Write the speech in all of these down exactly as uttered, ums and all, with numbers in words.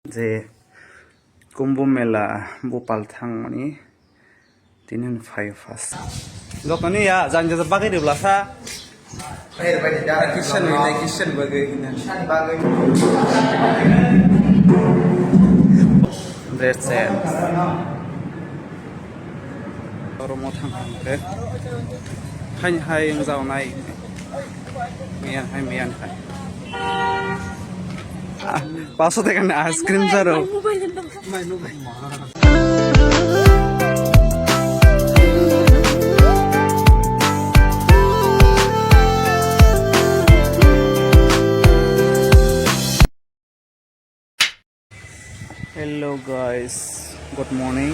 je Kumbh Mela Bhopal thangmani tini hwn phai o first. Jotoni ya jani jani bagwi rwla sa. Christian hwnwi, Christian bagwi hwnwi. Dress change. Oro mo thang thang khe. Haini hai wng jao nai. Miyan hai, miyan hai. Ah, paso teka ni ice cream jaro. Hello guys, good morning.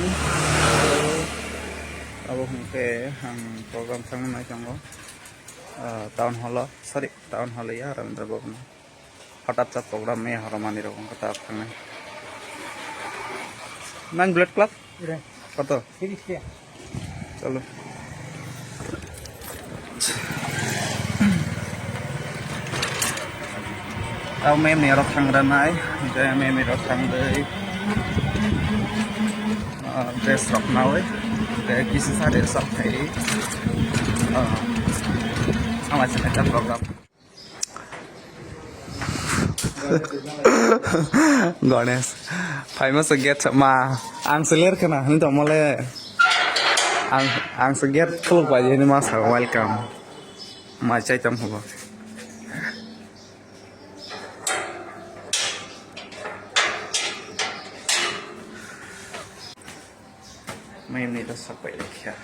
Abo hwnkhe ang program thangna nai tongo, ah, town hall o, sorry, town hall ya, Rabindra Bhavan o. Hothat sa program maya horo manwi rok wngkha ta thangnai. Nine Blood Club? Koto? Chalo. Tao mem ni aro thangra nai, je mem ni aro thangdei. Ah, dress rok nawi, je kisi sa dress rok khai. Ah, sama sini ta program. Ganesh, phaima se gate ma, ang se ler khna hwnwi tongmole. Ang, ang se gate khuluk bai hwnwi ma sa welcome. Mai chai tong hubo. Mai ni ta sapai lekha.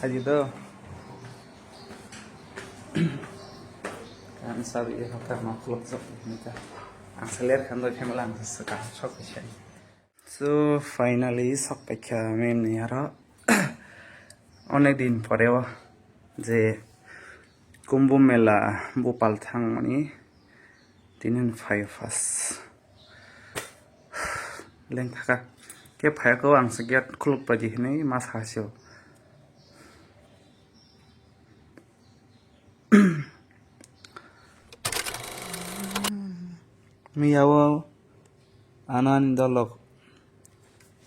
Aji do. Ang sabi e hoka ma khulok sok ni ta. Ang seler khan do family ang se ka sok se. So finally sok paikha mem ni aro. Onek din pore o je Kumbh Mela Bhopal thangmani tini hwn phai o first. Leng thaka. Khe phai o ang se gate khuluk bai di hinwi ma sa se o. Miya o ano ani dolok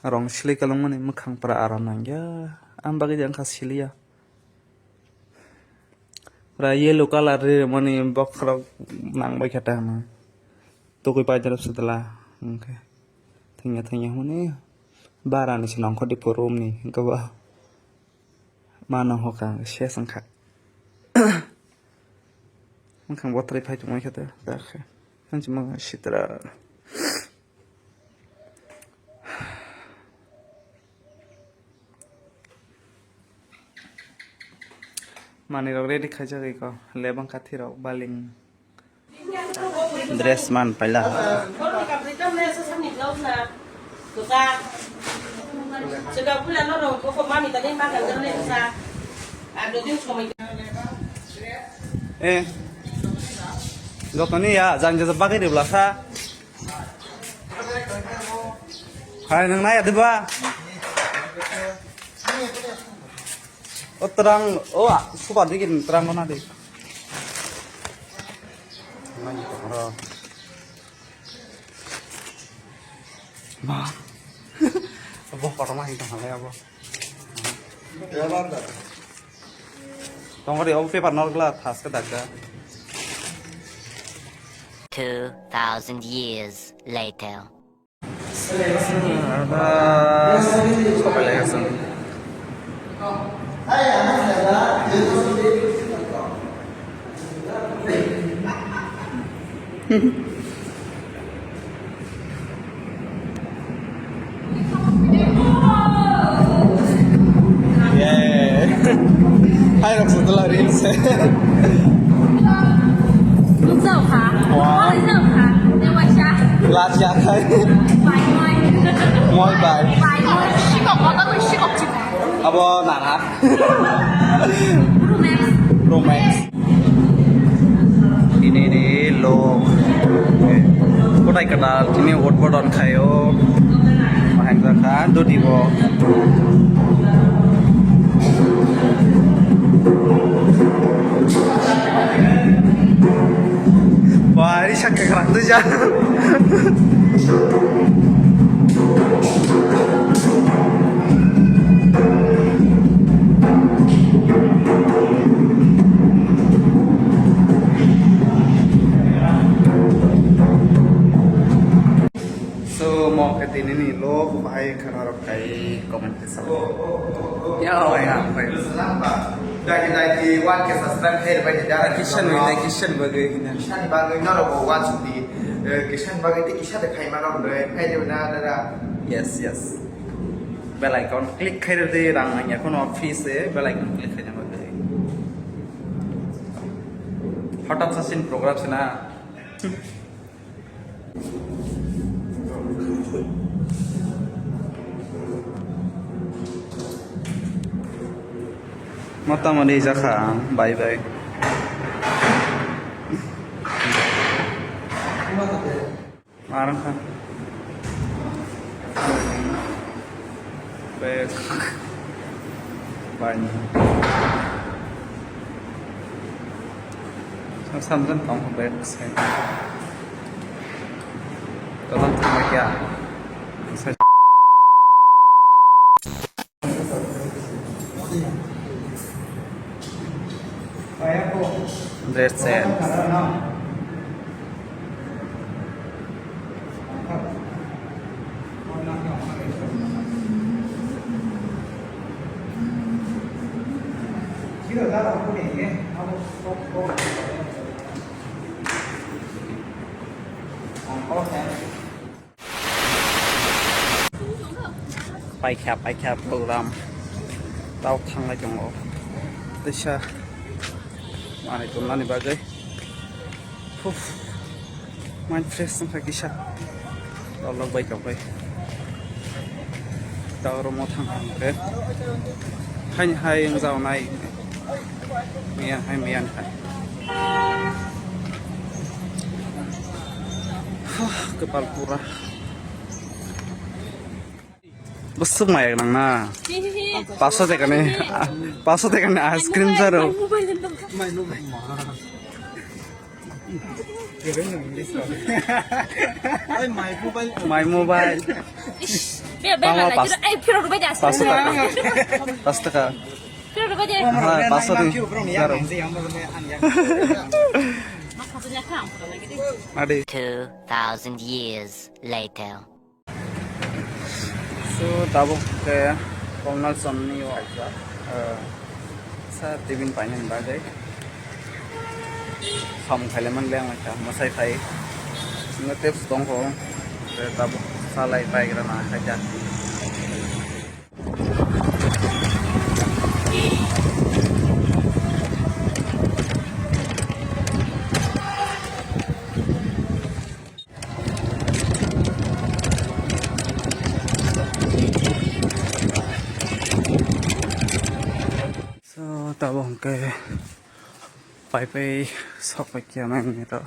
rong sili kwlwngmani mwkhang pura aram nangya. Ang bagwi de wngkha siliya. Pura yellow colour ri mani bokhorok nang bai khe ta hwnwi. Tokwi pai dara sudala hwnkhe. Thengya thengya hwnwi bara ni se nongkhor di puro room ni hwnkhe ba. Mano hoka ang ses wngkha. Wngkha bothrai phai tongmai khe ta dakhe. Hanchi ma sitra. Manwi rok ready khaijak iko lebang kathi rok baling. Dress man paila. Eh. Jotoni ya jani jani bagwi rwla sa. Hai nang nai adiba. O terang o suka dikit terang kona di. Ma. Abo kotorma hing tong halai abo. Tongori abo paper norgla thaske dakda. Two thousand years later. Hai rok sutula reels. Wow. Glass ya khai. Moi bai. Abo nana. Pro Max. Ini ni lo. Kotai kadal ini outboard on khayo. Mahang khan dudi bo. Kakrang tuja. So, mo ke tini ni lo bahai khana rok kai comment. Ya, ya, ya. Dagi dagi one K subscribe hai bai da. Kishan bai da, Kishan bagai hina. Kishan bagai norok bo watch di. Eh, Kishan bagai ti kisa de khai mano bre. Khai de na da da. Yes, yes. Bell icon click khai de rang nang ya kono office e bell icon click khai na bagai. Hot of session program sina. Motamani jakha ang bai bai. Arang kha. Bag. Bani. Sam sam jan tong bag sai. Tolong thangma kya? Sai. That's it. Paikha, paikha program. Tao thanglai tongo. Teisa manwi tongnani bagwi. Huf. Mind fresh wngkha kisa. Tolok bai tongbai. Tao romo thang thang khe. Haini hai wngjaonai. Miyan hai, miyan hai. Hah, kwpal pura. Bwswk maya nang na. Hihihi. Paso tekani, paso tekani ice cream jaro. Mobile dan dong. My mobile. Ish. Be, be, Tama mana pas-, kira, eh, kira rubai das. Paso taka. Paso taka. Kira rubai de. Ha, paso taka. Jaro. Adi. Two thousand years later. So, tabuk khe Komnal Chomni o kaisa, eh, sa tibin painani bagwi samung khailaiman le ang kha mwsai phai. Wngkha tei tongkho, tei tabuk salai paigra na khaikha. So, tabuk hwnkhe pai pai sok pai khe nang nini to.